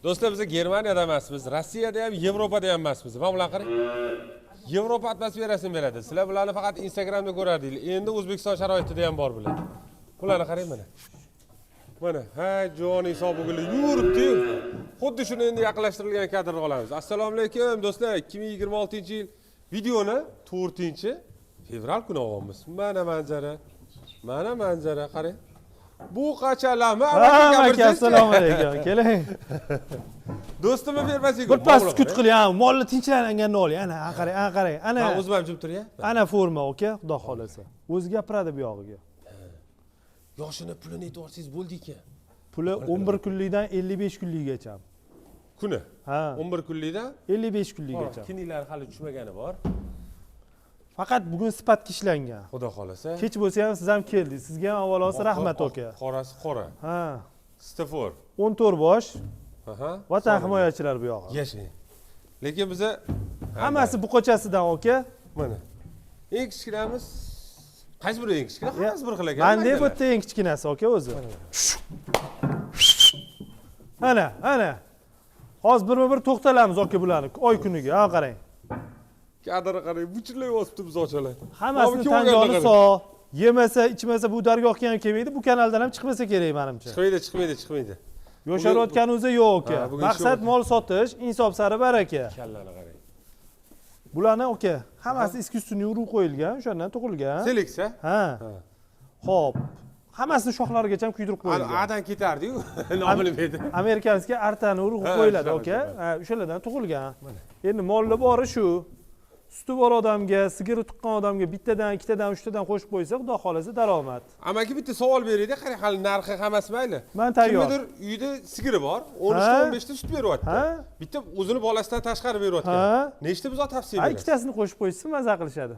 Do'stlar, biz Germaniyada emasmiz, Rossiyada ham, Yevropada ham emasmiz. Mana bularni qarang. Yevropa atmosferasini beradi. Sizlar bularni faqat Instagramda ko'rardinglar. Endi O'zbekiston sharoitida ham bor bular. Bularni qarang mana. Mana, ha, joni hisobi yuribdi. Xuddi shuni endi yaqinlashtirilgan kadrni olamiz. Assalomu alaykum do'stlar. 2026-yil videoni 4-fevral kuni olyapmiz. Mana manzara. Mana manzara, qarang. Bu qachalami? Ha, aka, assalomu alaykum. Keling. Do'stimni fermasiga. Bir pas sukut qiling, ha, molni tinchlanganini oling. Ana, ana qarang, ana qarang. Ana. Ha, o'zim ham jim tur ya. Ana forma, aka, xudo xolasa. O'zi gapiradi bu yog'iga. Yoshini, pulini aytib yuborsangiz bo'ldi ekan. Puli 11 kunlikdan 55 kunlikgacha. Kuni. Ha. 11 kunlikdan 55 kunlikgacha. Kinilari hali tushmagani bor. Faqat bugun sifatga ishlangan. Xudo xolasa. Kech bo'lsa ham siz ham keldingiz. Sizga ham avvalosi rahmat, aka. Qorasi qora. Ha. Stafor. 14 bosh. Aha. Vatan himoyachilari bu yog'i. Yashang. Lekin biza hammasi buqochasidan, aka. Mana. Eng kichkinamiz qaysi biri eng kichkina? Hammasi bir xil ekan. Manda bu yerda eng kichkinasi, aka, o'zi. Ana, ana. Hozir birma-bir to'xtalamiz, aka, bularni oy kuniga. Ha, qarang. Kadrni qarang, buchillay bosibdi buzoqchalar. Hammasini tan joni sog'. Yemasa, ichmasa bu dargohga ham kelmaydi, bu kanaldan ham chiqmasa kerak menimcha. Chiqmaydi, chiqmaydi, chiqmaydi. Yosharayotgani o'zi yo'q, aka. Maqsad mol sotish, insof sari baraka. Kallani qarang. Bularni, aka, hammasi искусственный urug' qo'yilgan, o'shandan tug'ilgan. Seleksiya? Ha. Xo'p. Hammasini shoxlarigacha ham kuydirib qo'yilgan. Adan ketardi-yu, nomini bilmaydi. Amerikanskiy artani urug'i qo'yiladi, aka. Ha, o'shalardan tug'ilgan. Endi molni bori shu. Suti bor odamga, sigiri tuqqan odamga bittadan, ikkitadan, uchtadan qo'shib qo'ysa, xudo xolasa daromad. Amaki bitta savol berayda, qarang, hali narxi hammasi mayli. Men tayyor. Kimnidir uyida sigiri bor, 13 ta, 15 ta sut beryapti. Bitta o'zini bolasidan tashqari beryapti. Nechta buzoq tavsiya berasiz? Ikkitasini qo'shib qo'yishsa maza qilishadi.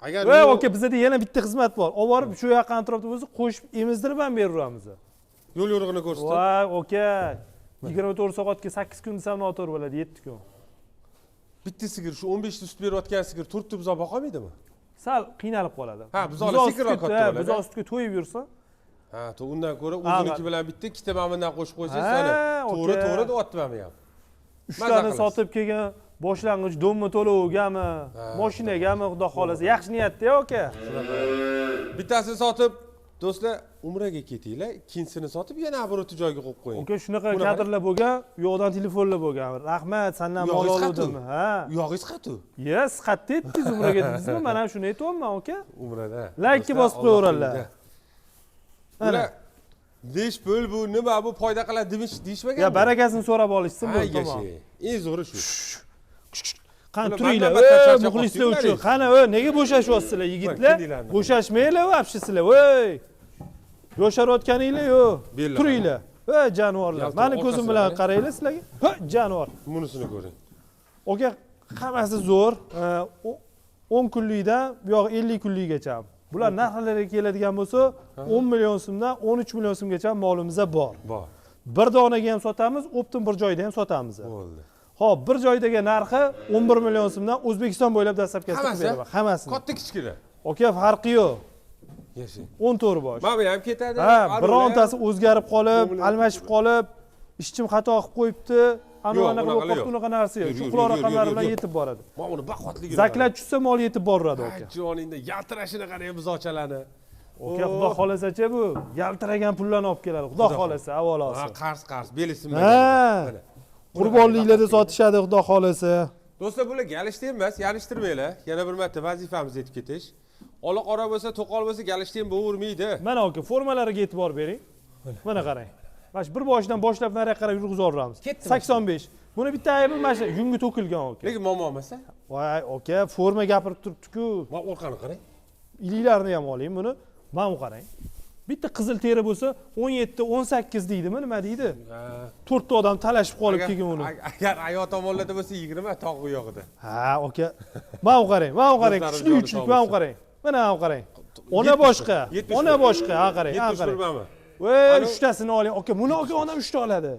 Agar aka, bizda yana bitta xizmat bor. Olib borib shu yaqin atrofda bo'lsa, qo'shib emizdirib ham beraveramiz. Yo'l yo'rig'ini ko'rsatib. Voy, aka, 24 soatga 8 kun desam noto'g'ri bo'ladi, 7 kun. Bitta sigir shu 15 ta sut berayotgan sigir 4 ta buzoq boqolmaydimi? Sal qiynalib qoladi. Ha, buzoqlar sekinroq katta bo'ladi. Buzoq sutga to'yib yursa. Ha, to undan ko'ra o'ziniki bilan bitta, ikkita mana bundan qo'shib qo'ysangiz, ana to'g'ri, to'g'ri deyapti mana bu ham. 3 tani sotib kelgan boshlang'ich domma to'lovigami, mashinagami, xudo xolasa, yaxshi niyatda, aka. Bittasini sotib, do'stlar, umraga ketinglar, ikkinchisini sotib yana оборот joyiga qo'yib qo'ying. Aka, shunaqa kadrlar bo'lgan, u yoqdan telefonlar bo'lgan. Rahmat, sandan mol oldim. Ha. U yog'ingiz qatu. Yes, qatda aytdingiz, umraga dedingizmi? Men ham shuni aytyapman, aka. Umrada. Like bosib qo'yaveradilar. Ana. Nesh pul bu, nima bu, foyda qiladi deyishmagan. Ya barakasini so'rab olishsin bo'ldi, tamom. Eng zo'ri shu. Qani turinglar, muxlislar uchun. Qani, nega bo'shashyapsizlar yigitlar? Bo'shashmanglar вообще sizlar, voy. Yosharayotganinglar yo'q. Turinglar. Ey jonivorlar, meni ko'zim bilan qaranglar sizlarga. Ha, jonivor. Bunisini ko'ring. Aka, hammasi zo'r. 10 kunlikdan bu yoq 50 kunlikgacha. Bular narxlariga keladigan bo'lsa, 10 million so'mdan 13 million so'mgacha molimizda bor. Bor. Bir donaga ham sotamiz, optim bir joyda ham sotamiz. Bo'ldi. Xo'p, bir joydagi narxi 11 million so'mdan O'zbekiston bo'ylab dastlabkasi qilib beraman. Hammasini. Katta kichkina. Aka, farqi yo'q. Yashang. 14 bosh. Mana bu ham ketadi. Ha, birontasi o'zgarib qolib, almashib qolib, ishchim xato qilib qo'yibdi. Ana unaqa bo'lib qolibdi, unaqa narsa yo'q. Shu quloq raqamlari bilan yetib boradi. Mana uni baquvvatligini. Zaklat tushsa mol yetib boraveradi, aka. Joningda yaltirashini qarang buzoqchalarni. Aka, xudo xolasachi bu yaltiragan pullarni olib keladi. Xudo xolasa, avvalosi. Ha, qarz qarz, beli sinmagan. Qurbonliklarda sotishadi, xudo xolasa. Do'stlar, bular galishda emas, yalishtirmanglar. Yana bir marta vazifamiz yetib ketish. Ola qora bo'lsa, to'qol bo'lsa galishda ham bo'vermaydi. Mana aka, formalariga e'tibor bering. Mana qarang. Mana shu bir boshidan boshlab nariga qarab yurg'izaveramiz. 85. Buni bitta aybi mana shu yungi to'kilgan, aka. Lekin muammo emas. Voy, aka, forma gapirib turibdi-ku. Mana orqani qarang. Iliklarni ham oling buni. Mana bu qarang. Bitta qizil teri bo'lsa 17, 18 deydimi, nima deydi? 4 ta odam talashib qolib keyin uni. Agar ayo tomonlarda bo'lsa 20 tog' u yog'ida. Ha, aka. Mana bu qarang, mana bu qarang, kuchli uchlik, mana bu qarang. Mana bu qarang. Ona boshqa, ona boshqa, ha qarang, ha qarang. Voy, uchtasini oling, aka. Buni aka onam 3 ta oladi.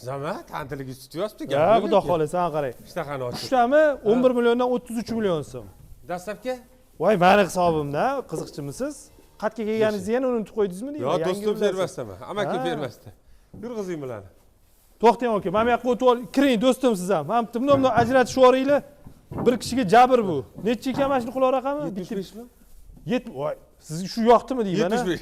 Zama, tantiligi sut yozibdi, gap. Ha, xudo xolasa, ha qarang. Ishtahani ochib. Uchtami 11 milliondan 33 million so'm. Dastlabki? Voy, meni hisobimda, qiziqchimisiz? Qatga kelganingizni yana unutib qo'ydingizmi deyman. Yo'q, do'stim fermasdaman. Amaki fermasda. Yurg'izing bularni. To'xtang aka, mana bu yoqqa o'tib ol, kiring do'stim siz ham. Mana bundoq bundoq ajratishib yuboringlar. Bir kishiga jabr bu. Necha ekan mana shuni quloq raqami? 75 mi? Voy, sizga shu yoqdimi deyman. 75.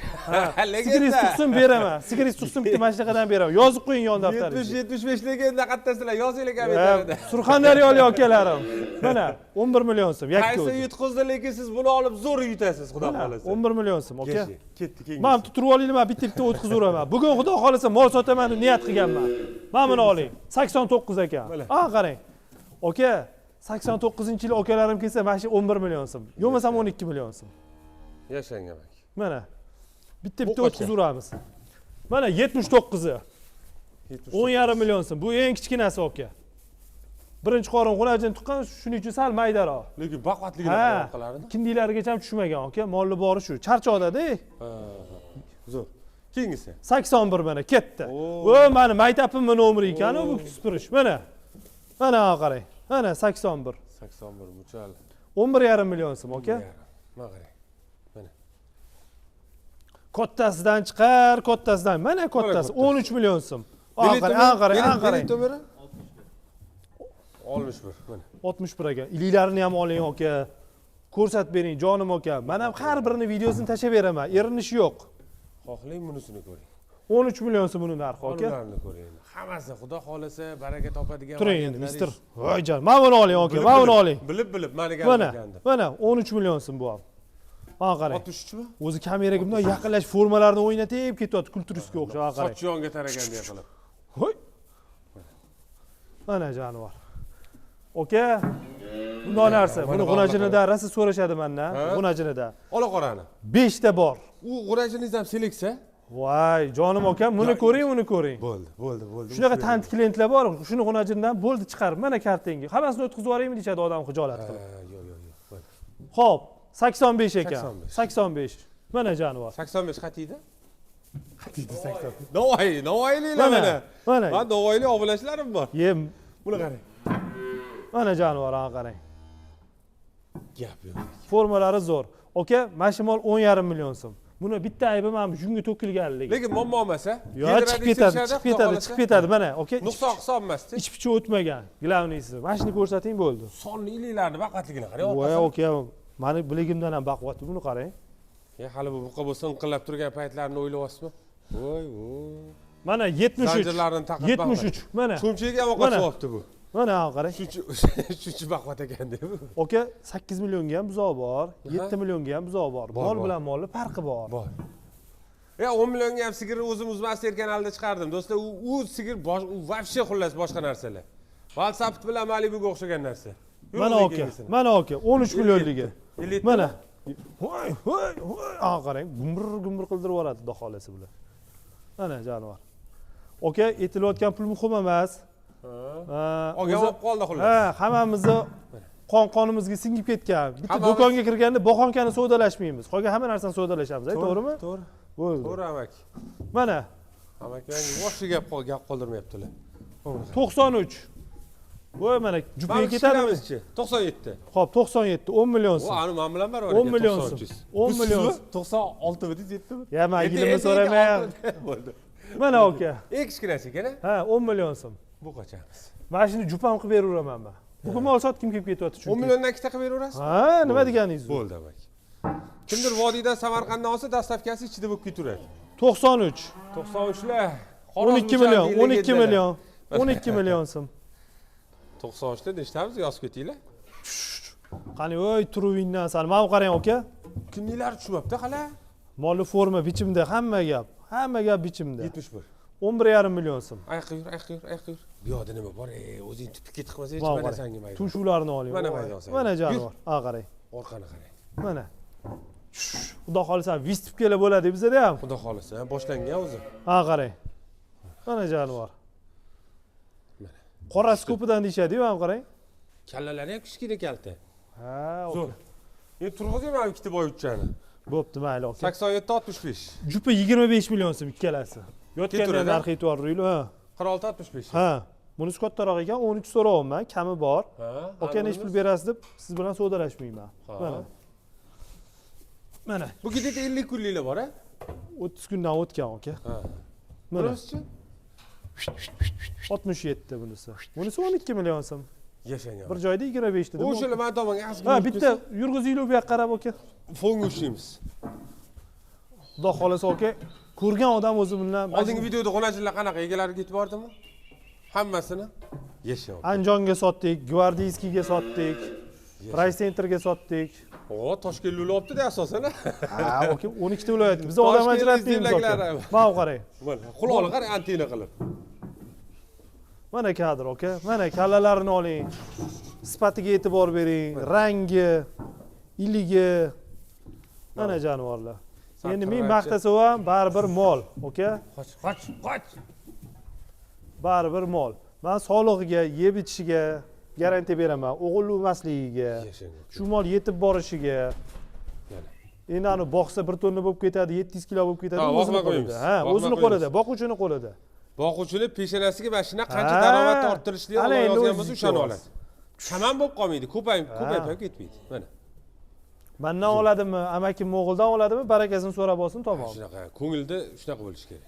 Sigiringiz tug'sin beraman. Sigiringiz tug'sin bitta mana shunaqadan beraman. Yozib qo'ying yon daftaringizga. 70 75 legenda qayerdasizlar? Yozinglar kommentariyada. Surxondaryolik akalarim. Mana 11 million so'm yakka Qaysi o'zi. yutqizdi, lekin siz buni olib zo'r yutasiz, xudo xohlasa. 11 million so'm aka. Ketdi keyingi. Mana bitta turib olinglar, man bitta bitta o'tkazaveraman. Bugun xudo xohlasa mol sotaman deb niyat qilganman. Mana buni oling. 89 ekan. A qarang. Aka, 89-yil akalarim kelsa mana shu 11 million so'm. Yo'qmasam 12 million so'm. Yashang aka. Mana. Bitta bitta Bu qancha? o'tkazaveramiz. Mana 79-i. 10,5 million so'm. Bu eng kichkinasi aka. Birinchi qorin xunajin tuqqan, shuning uchun sal maydaroq. Lekin baquvvatligini Ha, orqalarini. Kindiklarigacha ham tushmagan aka. Molni bori shu. Charchoqda-da. Zo'r. Keyingisi. 81 mana ketdi. O, mani maktabimni nomeri ekan bu supurish. Mana. Mana qarang. Mana 81. 81 muchal. 11,5 million so'm aka. Mana qarang. Mana. Kattasidan chiqar, kattasidan. Mana kattasi 13 million so'm. Qarang, qarang, qarang. Nomeri 61 mana. 61 aka. Iliklarini ham oling aka. Ko'rsatib bering jonim aka. Men ham har birini videosini tashlab beraman. Erinish yo'q. Xohlang bunisini ko'ring. 13 million so'm buni narxi aka. Ularni ko'ring. Hammasi xudo xohlasa baraka topadigan. Turing endi mister. Voy jon, mana buni oling aka, mana buni oling. Bilib bilib mani Mana, gapirgandi. mana 13 million so'm bu ham. Mana qarang. 63 mi? O'zi kameraga bunday yaqinlashib formalarini o'ynatib ketyapti, kulturistga o'xshab, ha qarang. Soch yonga taraganday qilib. Voy. Mana jonivor. Aka, bundoq narsa, buni g'unajinida rosa so'rashadi mendan, g'unajinida. Ola qorani. 5 ta bor. U g'unajingiz ham seleksiya? Voy, jonim akam, buni ko'ring, uni ko'ring. Bo'ldi, bo'ldi, bo'ldi. Shunaqa tant klientlar bor, shuni g'unajindan bo'ldi chiqarib, mana kartengi. Hammasini o'tkazib yuboraymi deyishadi odam xijolat qilib. Yo'q, yo'q, yo'q. Xo'p, 85 ekan. 85. 85. Mana jonivor. 85 qatiydi? Qatiydi 80. Navoiy, Navoiyliklar mana. Mana. Men Navoiylik obunachilarim bor. Yem. Buni qarang. Mana jonivor, ana qarang. Gap yo'q. Formalari zo'r. Aka, mana shu mol 10,5 million so'm. Buni bitta aybi mana bu junga to'kilganligi. Lekin muammo emas, a? Yo'q, chiqib ketadi, chiqib ketadi, chiqib ketadi mana, aka. Nuqson hisob emas-da. Ich pichi o'tmagan. Главный si. Mana shuni ko'rsating bo'ldi. Sonli iliklarni baquvvatligini qarang. Voy, aka, mani biligimdan ham baquvvat buni qarang. Ya hali bu buqa bo'lsa inqillab turgan paytlarini o'ylayapsizmi? Voy, voy. Mana 73. Zanjirlarini taqib 73 mana. Cho'nchagiga ham ovqat solyapti bu. Mana qarang. Shuncha shuncha baquvvat ekan deb. Aka, 8 millionga ham buzoq bor, 7 millionga ham buzoq bor. Mol bilan molni farqi bor. Bor. Ya 10 millionga ham sigirni o'zim uzmasdan kanalda chiqardim. Do'stlar, u sigir u вообще xullas boshqa narsalar. Valsapit bilan Malibuga o'xshagan narsa. Mana aka, mana aka, 13 millionligi. Mana. Voy, voy, voy. A qarang, gumur gumur qildirib yuboradi xudo xohlasa bular. Mana jonivor. Aka, aytilayotgan pul muhim emas. Olgan bo'lib qoldi xullas. Ha, hammamizni qon qonimizga singib ketgan. Bitta do'konga kirganda boxonkani savdolashmaymiz. Qolgan hamma narsani savdolashamiz, to'g'rimi? To'g'ri. Bo'ldi. To'g'ri amak. Mana. Amak voshli gap gap qoldirmayaptilar. 93. Voy, mana jupaga ketadimi? 97. Xo'p, 97, 10 million so'm. O, ani men bilan barobar. 10 million so'm. 10 million. 96 mi deysiz, 7 mi? Ya men yilimni so'ramayapman. Bo'ldi. Mana aka. Eng kichkinasi ekan, ha? 10 million so'm. Bu qochamiz. Mana shuni jupam qilib beraveraman men. Bugun mol sotgim kelib ketyapti chunki. 10 milliondan ikkita qilib beraverasiz? Ha, nima deganingiz? Bo'ldi amak. Kimdir vodiydan Samarqanddan olsa, dastavkasi ichida bo'lib ketaveradi. 93. 93lar. 12 million, 12 million. 12 million so'm. 93 da nechtamiz yozib ketinglar. Qani, voy, turuvingdan sal. Mana bu qarang aka. Kunliklar tushmabdi hali. Molli forma bichimda hamma gap. Hamma gap bichimda. 71. 11,5 million so'm. Oyoqqa yur, oyoqqa yur, oyoqqa yur. Bu yoqda nima bor? O'zing tupikka tiqmasang hech mana sanga maydon. Tumshuqlarini oling. Mana maydon senga. Mana jonivor. Ha, qarang. Orqani qarang. Mana. Xudo xohlasa vistibkalar bo'ladi bizada ham. Xudo xohlasa, boshlangan o'zi. Ha, qarang. Mana jonivor. Qorasi ko'pidan deyishadi-yu, ham qarang. Kallalari ham kichkina kalta. Ha, zo'r. Endi turg'izing mana ikkita boyvuchchani. Bo'pti, mayli aka. 87 65. Jupa 25 million so'm ikkalasi. Yotganda narxi e'tiborli, ha. 46 65. Ha. Bunisi kattaroq ekan, 13 so'rayapman, kami bor. Aka necha pul berasiz deb siz bilan savdolashmayman. Mana. Mana. Bu ketda 50 kunliklar bor, a? 30 kundan o'tgan aka. Ha. Mana. Bunisichi? 67 bunisi. Bunisi 12 million so'm. Yashang. Bir joyda 25 dedim. O'shalar mana tomonga ozgina. Ha, bitta yurg'izinglar bu yoqqa qarab aka. Fonga ushlaymiz. Xudo xolasa aka, ko'rgan odam o'zi bundan Oldingi videoda g'unajinlar qanaqa egalariga yetib bordimi? Hammasini yashang. Andijonga sotdik, Gvardiyskiyga sotdik, Raysentrga sotdik. O, Toshkent olibdi-da asosan. Ha, aka, 12 ta viloyat. Biz odam ajratmaymiz aka. Mana bu qarang. Mana quloqni qarang antenna qilib. Mana kadr aka, mana kallalarini oling. Sifatiga e'tibor bering, rangi, iligi. Mana jonivorlar. Endi men maqtasam ham baribir mol, aka. Qoch, qoch, qoch. Baribir mol. Men sog'lig'iga, yeb ichishiga garantiya beraman, o'g'illi emasligiga, shu mol yetib borishiga. Endi ani boqsa 1 tonna bo'lib ketadi, 700 kilo bo'lib ketadi, o'zini qo'lida. Ha, o'zini qo'lida, boquvchini qo'lida. Boquvchini peshonasiga mana shuna qancha daromad orttirishni Alloh yozgan bo'lsa o'shani oladi. Kamam bo'lib qolmaydi, ko'payib ham ketmaydi. Mana. Mendan oladimi, amakim o'g'ildan oladimi, barakasini so'rab olsin, tamom. Shunaqa, ko'ngilda shunaqa bo'lishi kerak.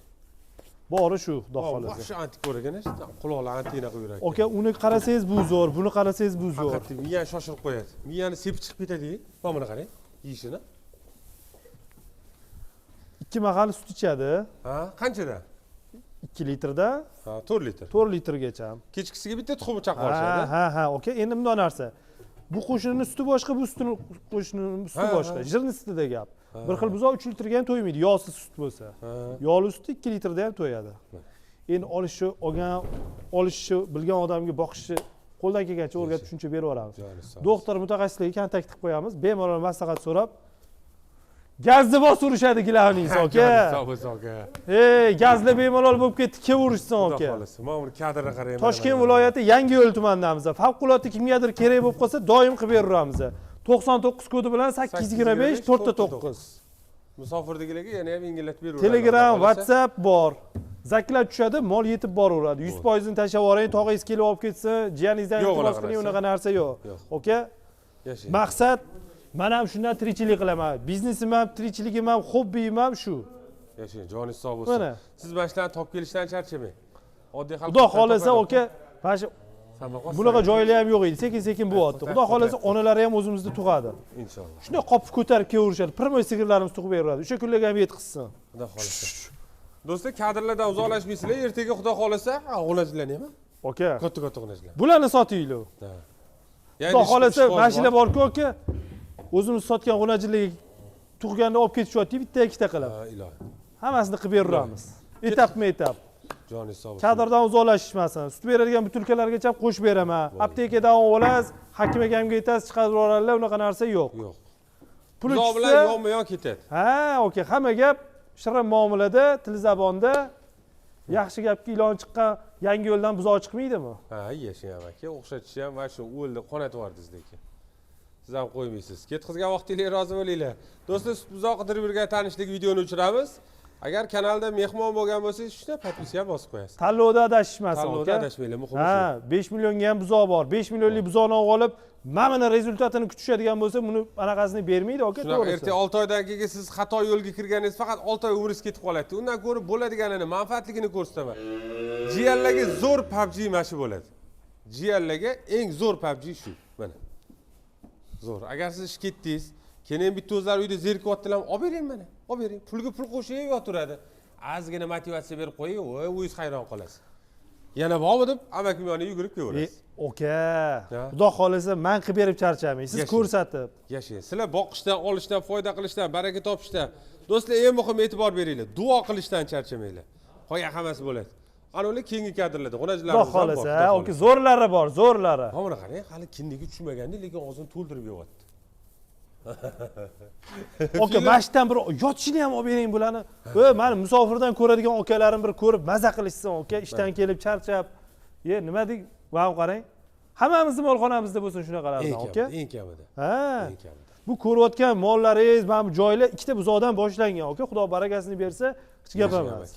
Bori shu, Xudo xolasa. Shu antik ko'rgan, quloqlar antenna qilib yurar. Aka, uni qarasangiz bu zo'r, buni qarasangiz bu zo'r. Haqiqatda miyani shoshirib qo'yadi. Miyani sepib chiqib ketadi. Mana buni qarang, yeyishini. 2 mahal sut ichadi. Ha, qanchadan? 2 litrda. Ha, 4 litr. 4 litrgacha. Kechkisiga bitta tuxum chaqib olishadi. Ha, ha, aka, endi bunday narsa. Bu qo'shinining suti boshqa, bu sutini qo'shinining suti boshqa. Jirni sutida gap. Bir xil buzoq 3 litrga ham to'ymaydi, yog'siz sut bo'lsa. Yog'li suti 2 litrda ham to'yadi. Endi olishni olgan, olishni bilgan odamga boqishni qo'ldan kelgancha o'rgatib tushuncha berib yuboramiz. Doktor mutaxassislarga kontakt qilib qo'yamiz, bemalol maslahat so'rab gazni bosib urishadi gilamningiz aka. Ey, gazlar bemalol bo'lib ketdi, kelib urishsin aka. Mana buni kadrni qarang. Toshkent viloyati Yangiyo'l tumanidamiz. Favqulodda kimgadir kerak bo'lib qolsa, doim qilib beraveramiz. 99 kodi bilan 825 4.9. Musofirdagilarga yana ham yengillatib beraveramiz. Telegram, WhatsApp bor. Zaklar tushadi, mol yetib boraveradi. 100% tashlab yuboring, tog'ingiz kelib olib ketsa, jiyaningizdan iltimos qiling, unaqa narsa yo'q. Aka, maqsad men ham shundan tirikchilik qilaman. Biznesim ham, tirikchiligim ham, hobbiyim ham shu. Yashang, joningiz sog' bo'lsin. Siz mana shularni topib kelishdan charchamang. Oddiy xalq. Xudo xolasa aka, mana shu bunaqa joylar ham yo'q edi. Sekin-sekin bo'lyapti. Xudo xolasa onalari ham o'zimizda tug'adi. Inshaalloh. Shunday qopib ko'tarib kelaverishadi. Primoy sigirlarimiz tug'ib beraveradi. O'sha kunlarga ham yetqizsin. Xudo xolasa. Do'stlar, kadrlardan uzoqlashmaysizlar. Ertaga Xudo xolasa, g'ulajlar nima? Aka. Katta-katta g'ulajlar. Bularni sotinglar. Xudo xolasa mashina bor-ku aka. O'zimiz sotgan g'unajlarga tug'ganda olib ketishyapti, bitta ikkita qilib. Ha, ilohi. Hammasini qilib beraveramiz. Etapma-etap. Joningiz sog' bo'lsin. Kadrdan uzoqlashishmasin. Sut beradigan butilkalargacha qo'shib beraman. Aptekadan olasiz, hakim akamga aytasiz, chiqarib yuboradilar, unaqa narsa yo'q. Yo'q. Puli Buzoq bilan yonma-yon ketadi. Ha, okey, hamma gap shirin muomalada, til zabonda. Yaxshi gapga ilon chiqqan yangi yo'ldan buzoq chiqmaydimi? Ha, yashang aka, o'xshatish ham va shu o'ldi, qonatib yubordingiz lekin. Siz ham qo'ymaysiz. Ketqizgan vaqtingizga rozi bo'linglar. Do'stlar, sut buzoq qidirib yurgan tanishlik videoni o'chiramiz. Agar kanalda mehmon bo'lgan bo'lsangiz, shunda podpiska bosib qo'yasiz. Tanlovda adashishmasin, Tanlovda adashmanglar, muhimi shu. Ha, 5 millionga ham buzoq bor. 5 millionlik buzoqni olib, mana buni rezultatini kutishadigan bo'lsa, buni anaqasini bermaydi, aka, to'g'risi. Erta 6 oydan keyin siz xato yo'lga kirganingiz faqat 6 oy umringiz ketib qoladi. Undan ko'ra bo'ladiganini, manfaatligini ko'rsataman. Jiyanlarga zo'r PUBG mana shu bo'ladi. Jiyanlarga eng zo'r PUBG shu. Mana. Zo'r. Agar siz ish ketdingiz, keyin bitta o'zlari uyda zerikyaptilar, olib bering mana. Olib bering. Pulga pul qo'shib yotaveradi. Ozgina motivatsiya berib qo'ying, voy, o'zingiz hayron qolasiz. Yana bormi deb amakim yoniga yugurib kelaverasiz. Aka, Xudo xolasa men qilib berib charchamang. Siz ko'rsatib. Yashang. Sizlar boqishdan, olishdan, foyda qilishdan, baraka topishdan, do'stlar, eng muhimi e'tibor beringlar. Duo qilishdan charchamanglar. Qolgan hammasi bo'ladi. Ana ular keyingi kadrlarda g'unajlarimiz Xudo xolasa, aka, zo'rlari bor, zo'rlari. Mana buni qarang, hali kindigi tushmaganda, lekin og'zini to'ldirib yeyapti. Aka, mashdan bir yotishini ham olib bering bularni. Mani musofirdan ko'radigan akalarim bir ko'rib maza qilishsin, aka, ishdan kelib charchab. Ye, nima deng? Mana qarang. Hammamizni molxonamizda bo'lsin shunaqalardan, aka. Eng kamida. Ha. Eng kamida. Bu ko'rayotgan mollaringiz, mana bu joylar ikkita buzoqdan boshlangan, aka. Xudo barakasini bersa, hech gap emas.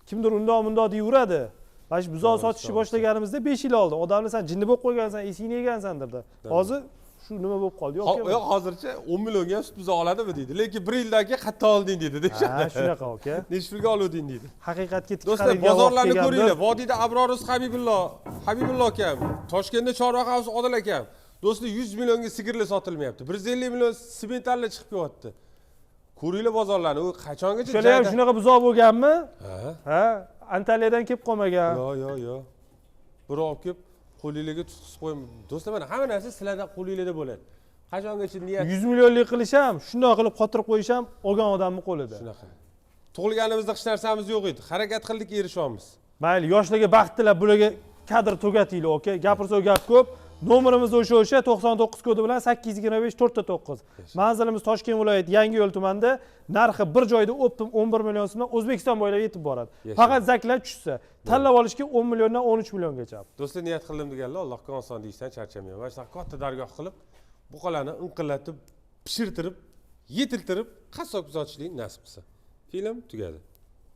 Kimdir undoq bundoq deyaveradi. Mana shu buzoq sotishni boshlaganimizda 5 yil oldin odamlar sen jinni bo'lib qo'ygansan, esingni yegansan derdi. Hozir Shu nima bo'lib qoldi? Yo'q. Yo'q, hozircha 10 millionga ham sut buzoq oladimi deydi. Lekin bir yildan keyin qayerdan olding deydi deyishadi. Ha, shunaqa aka. Nechi pulga oluvding deydi. Haqiqatga tik Do'stlar, bozorlarni ko'ringlar. Vodiyda Abror Habibullo, Habibullo akam, Toshkentda Chorvoq House Odil akam. Do'stlar, 100 millionga sigirlar sotilmayapti. 150 million sementallar chiqib kelyapti. Ko'ringlar bozorlarni. U qachongacha O'shalar ham shunaqa buzoq bo'lganmi? Ha. Ha, Antaliyadan kelib qolmagan. Yo'q, yo'q, yo'q. Birov olib kelib qo'linglarga tutqizib qo'ying. Do'stlar, mana hamma narsa sizlarda qo'linglarda bo'ladi. Qachongacha niyat 100 millionlik qilish ham, shundoq qilib qotirib qo'yish ham olgan odamning qo'lida. Shunaqa. Tug'ilganimizda hech narsamiz yo'q edi. Harakat qildik, erishyapmiz. Mayli, yoshlarga baxt tilab bularga kadr tugatinglar, aka. Gapirsa gap ko'p. Nomerimiz o'sha 99 kodi bilan 825 4 9. Manzilimiz Toshkent viloyati Yangiyo'l tumanida. Narxi bir joyda оптом 11 million so'mdan O'zbekiston bo'ylab yetib boradi. Faqat закладка tushsa, tanlab olishga 10 milliondan 13 milliongacha. Do'stlar, niyat qildim deganlar Allohga oson deyishdan charchamayman. Mana shunaqa katta dargoh qilib, buqalarni inqillatib, pishirtirib, yetiltirib, qassobga sotishlik nasib qilsa. Film tugadi.